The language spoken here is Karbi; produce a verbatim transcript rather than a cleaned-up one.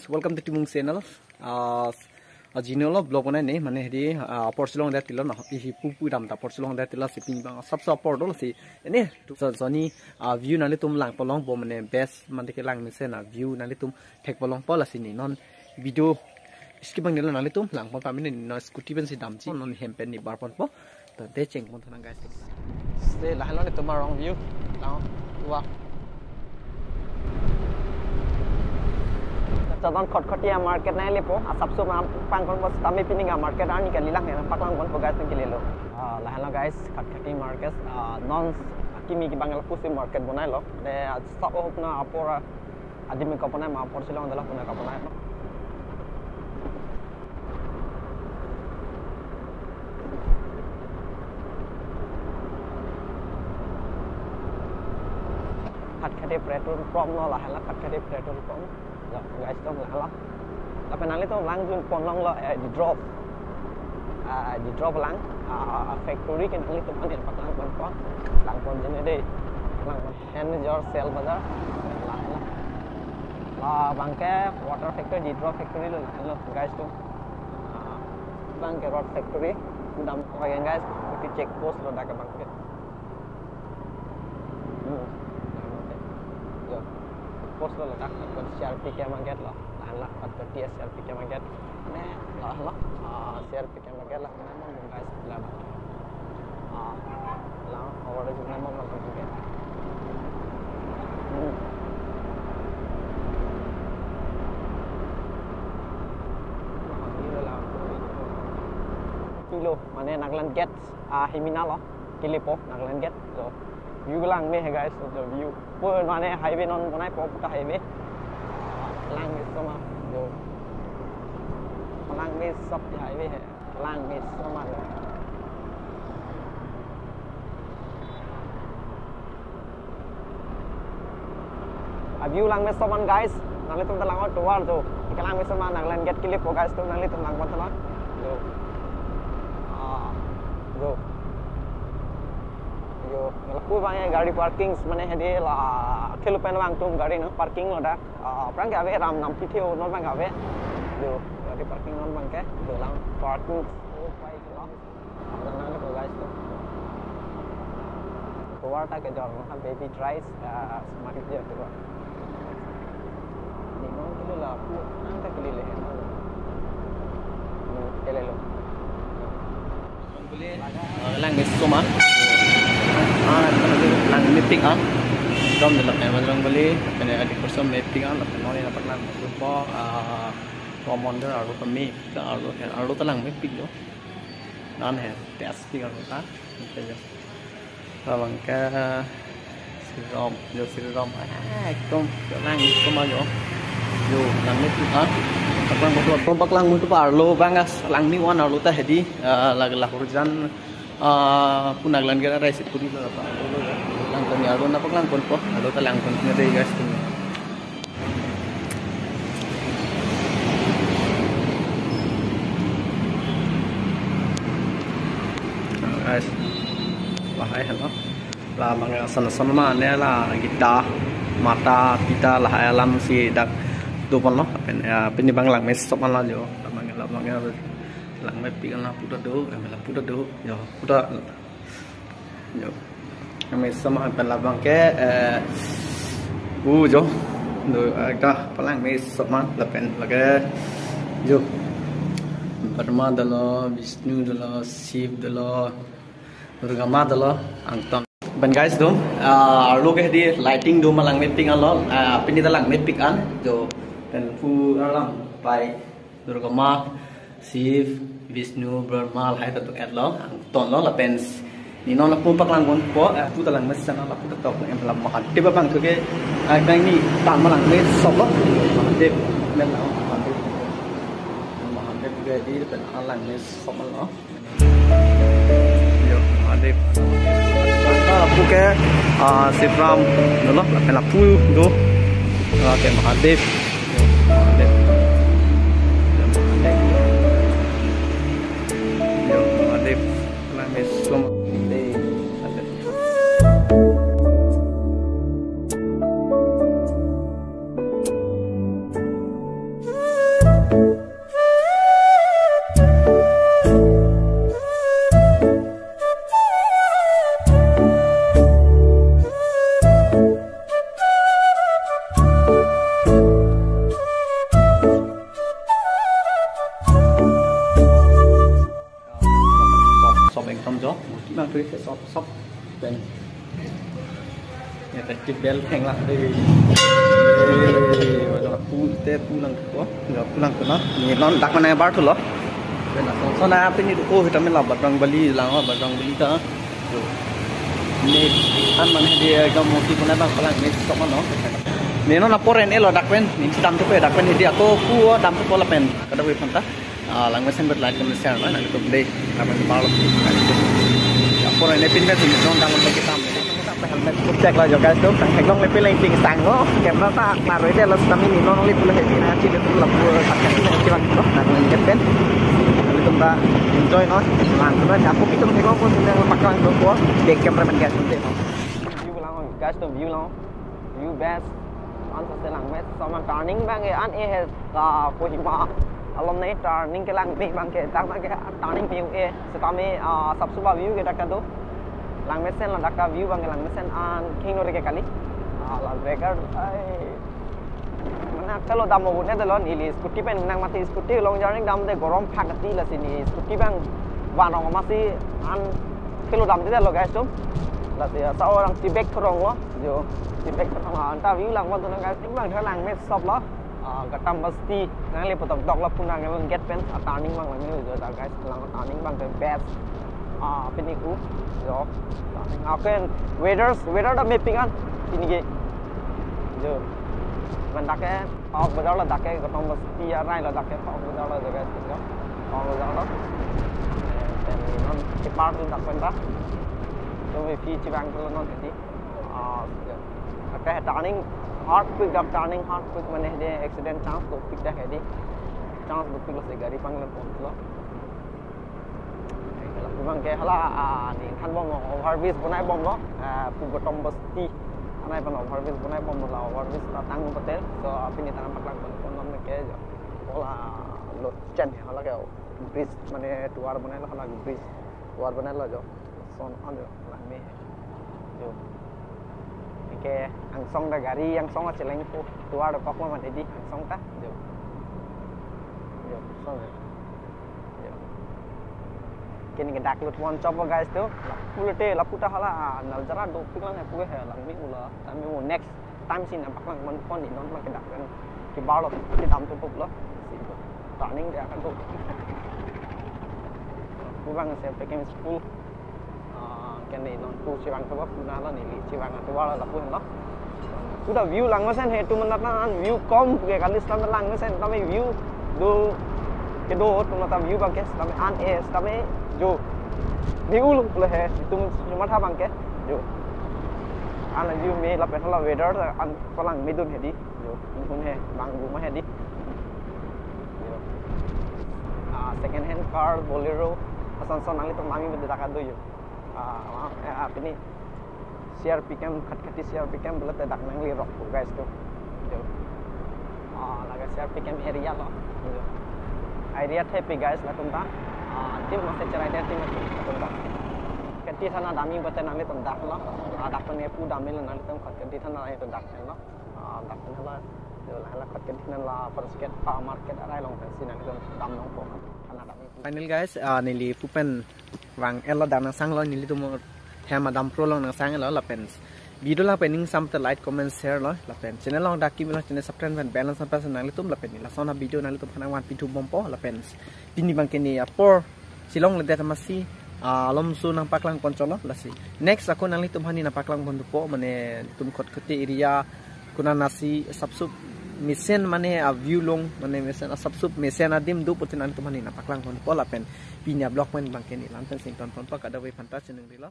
Welcome to Timung channel. Ah, ajinolo vlog bonai ne, mane hedi, ah, apor chelongdet tilo na, ihi pupu dam ta apor chelongdet tilo si pini abang asapso apor dolo si. Ene, so, soni, ah, view nanglitum langpon longpo mane best mane ke langmesen a view nanglitum thekpon longpo lasi ne non video skip abang nelo nanglitum langpon pame ne non scooty pensi damji non hem pen ne barponpo. Tangte chengpon thanang guys. Stay lahenlo netum arong view. Lang. Wah. Chadon Khatkhati market nanglepo. Asapso ma pangkon bos tame pini a market arni kalilang ya. Paklang ponpo guys nangkelelo. Ah, lahenlo guys, Khatkhati market. Ah, non kimi kibang lapusi market bonailo. De asap hop na apor adim kaponai ma apor chelongdetlo puna kaponai. Khatkhati petrol pump lo lahenlo, Khatkhati petrol pump. Lo, guys, tum lahenlo. Lapen nanglitum lang junpon longlo, eh, di drop. Ah, di drop lang, ah, factory ke nanglitum mane paklang ponpo. Langpon jine dei. Lang. Henjor Sale Bazar. Lahenlo. Labang ke water factory, di drop factory lo lahenlo, guys, tum. Ah, abang ke rod factory. Dam lagi guys, kuti check post lo dak abang ke. Hmm. Yo. Post lo ladak, C R P K market lo. Lahenlo, Khatkhati C R P K market. Ne, lahenlo. Ah, C R P K market lo. Namun guys, lahenlo. Ah, lo, awal aja namun lo market. Hmm. Lahenlo, lahenlo. Pilo, mane Nagaland Gate, ah, himina lo. Kelepo, Nagaland Gate. So, view langme hai guys, so, view. Pur mane highway non bonaipo puta highway. Langmesoma. So. Langme sop highway hai. Langmesoma. A view langmesoma guys. Nanglitum ta lang tovar jo. Ike langmesoma Nagaland Gate kelepo guys, tum nanglitum langpon tha. Jo. Ah, jo. Jo, lapu abang ya gari parking mane hedi la thelu pen abang tum gari no parking lo dak. Ah, aphrang ke ave ram nam pithe o non abang ave. Jo, gari parking non abang ke. Jo lang parking. Oh, bike lo. Abang nang ko guys to. Tovar ta kejor no baby drives, ah, smart dia tovar. Ni non kilo lapu nang ta kilo le. Hmm, kilo lo. Ah, langmesoma. Ah, langmepik ah. Dom de lak ne majrong bali, kene adi kurso mepik ah, lak non ina paklang lupo, ah, commander arlo kami, arlo, arlo ta langmepik jo. Non he, test pik arlo ta. Oke jo. Labang ke Sriram, jo Sriram. Ah, ekdom langmesoma jo. Jo, langmepik ah. Paklang mutu, paklang mutu pa arlo abang as langme-an arlo ta hedi, ah, lag lahurjan, ah, pu Nagaland Gate arai si puri lo pa. Langpon arlo na paklang ponpo, arlo ta langpon ne dei guys tum. Guys, lahai helo. Labang ason ason mane la gita, mata, pita lahai alam si dak doponlo. Pen, ya, pini abang langmesoma la jo. Labang, labang langmepik la puta do, la puta do, jo, puta. Jo. Langmesoma pen labang ke, eh, u jo. Do, eh, ekta palangmesoma lapen lake jo. Brahma dolo, Vishnu dolo, Shiv dolo, Durga Ma dolo, angton. Pen guys tum, ah, arlo ke hedi lighting do ma langmepik anlo, ah, pini ta langmepik an, jo. Pen pu alam pai Durga Ma, Shiv, Vishnu, Brahma, lahai ta tuk et lo, angton lo, lapen ni non lapu paklang ponpo, eh, pu ta langmesen lo, lapu ta tok, em, la Mahadev abang tu ke, eh, kang ni ta ma langmesop lo, Mahadev, men lo, Mahadev. Mahadev ke di pen langmesop lo. Yo, Mahadev. Lapu ke, ah, Sriram, dolo, lapen lapu do. Ah, ke Mahadev. Yo, Mahadev. Yo, Mahadev. Yo, Mahadev. Langmesoma. Mahadev. Ete tibel thenglang de. Eh, pu te pulang ko, ya pulang ko na. Ne non dak mane bar thulo. Pena son son na pini ko hita mela Bajrang Bali lang, Bajrang Bali ta. Ne an mane dia ekdom moti puna bang palang ne sok mano. Ne non apor en-e lo dak pen, ne dam thupo dak pen hidi ako pu dam thupo lapen. Kadokave aphanta. Ah, langmesen bet like, comment, share, na, nangtum dei, comment, follow. Apor en-e pin bet, pin non dalam lagi tam. Helmet kucek la jo guys, tum tang theklong le pin le ping sang lo. Camera ta klaro ide lo, sitame ne non le pulo heavy na, chile pulo pulo sak kan na kiwang lo. Nang lagi pen. Nangtum ta enjoy no. Lang no, aku pitung theklong pun nang paklang do ko. Dek cameraman guys, tum dei. View lang, guys, tum view lang. View best. An sa se langmesen, sama turning abang ke an-e he. Ah, Kohima along ne turning kelang abang ke, dak abang ke turning view e, sitame, ah, sapsuba view ke dak ta do. Langmesen la dak ta view abang ke langmesen an kingno re ke kali. Ah, la breaker, ai. Mane akelo dam mo ne de lo, neli scooty pen nang mati scooty long journey dam de gorom phak ti lasi ne scooty abang van ong masi an kelo dam de lo guys tum. Lasi sa orang tibek thorong lo, jo tibek thorong anta view lang mo tu nang guys, abang tha langmesen sop lo. Ah, Ghatampasti, nangli putok dok la puna nang gate pen, ah, turning abang lang jo, guys, lang turning abang ke best. Ah, pini ku, jo, turning. Okay, weather, weather ta mapping an, pini ke, jo, man dak ke, Pawok Bazar lo dak ke, Ghatampasti arai lo dak ke, Pawok Bazar lo jo, guys, jo, Pawok Bazar lo. Eh, then non, kipar tu dak pen ta. Tu me pi chibang tu non tadi. Ah, jo. Okay, turning hard quick, dak turning hard quick mane de accident chance dopik dak hedi. Chance dopik lo se gari panglen pon lo. Abang ke hala, ah, ne than bom lo, overbridge bonai bom lo, ah, pu Ghatampasti. Anai pen overbridge bonai bom lo, overbridge ta tang patel. So, apini tang paklang pon pon non ke jo. Hala lo chen hala ke bridge mane tovar bonai lo hala bridge. Tovar bonai lo jo. Son an jo, langme. Jo. Anke angsong ta gari angsong ta cheleng pu. Tovar kok ma mane di angsong ta. Jo. Jo, son jo. Jo. Kini ke dak lut pon chop guys tu. Lapu lote, lapu ta hala, ah, Naljara dopik lang he pu he langme ulo. Tame mo next time si nang paklang pon pon ne non abang ke dak pen. Kibar lo, kedam tu pup lo. Si turning dia kan tu. Pu abang se peking school. Ah, kene non tu chibang tu ba puna lo neli chibang tu ba la pu lo. Pu ta view langmesen he tu manat an view kom ke kali sitame langmesen tame view do kedo tu mata view abang ke sitame an-e sitame jo. View lo le he tu cuma tha abang ke jo. An view me lapen hala weather an palang medun hedi. Jo, inghun he, bang guma hedi. Jo. Ah, second hand car, Bolero, ason son nanglitum nami bede dak do jo. Ah, ah, eh, ah, pini C R P camp, khat khat C R P camp, bela te dak nangli rok pu guys tu. Jo. Ah, laga C R P camp area lo. Jo. Area the pi guys latum ta. Ah, team masi cherai de team latum ta. Kati sana dami bete nanglitum dak lo. Ah, dak pen pu dami lo nanglitum khat kati sana nanglitum dak lo. Ah, dak pen hala, jo la hala khat kati sana la first gate pa market arai along pensi nanglitum dam nangpo. Kana dami. Final guys, ah, neli pu pen vang-et lo dak nangsang lo nelitum hem adam pro along nangsang lo lapen. Video lang pen ning sam te like, comment, share lo lapen. Channel along dak kimi lo channel subscribe pen bell nang sampai nanglitum lapen neli lason a video nanglitum aphan nangvan pithu bompo lapen. Pini abang kene apor Shillong le det masi, ah, alom su nang paklang pon cholo lasi. Next ako nanglitum aphan ne nang paklang pon thupo mane tum khat kati area kuna nasi sapsup mesen mane a view long mane mesen a sapsup mesen adim do putin nanglitum aphan ne nang paklang pon thupo lapen pini a vlog pen abang kene lam pen sing ton pon pa kadokave aphanta chiningri lo.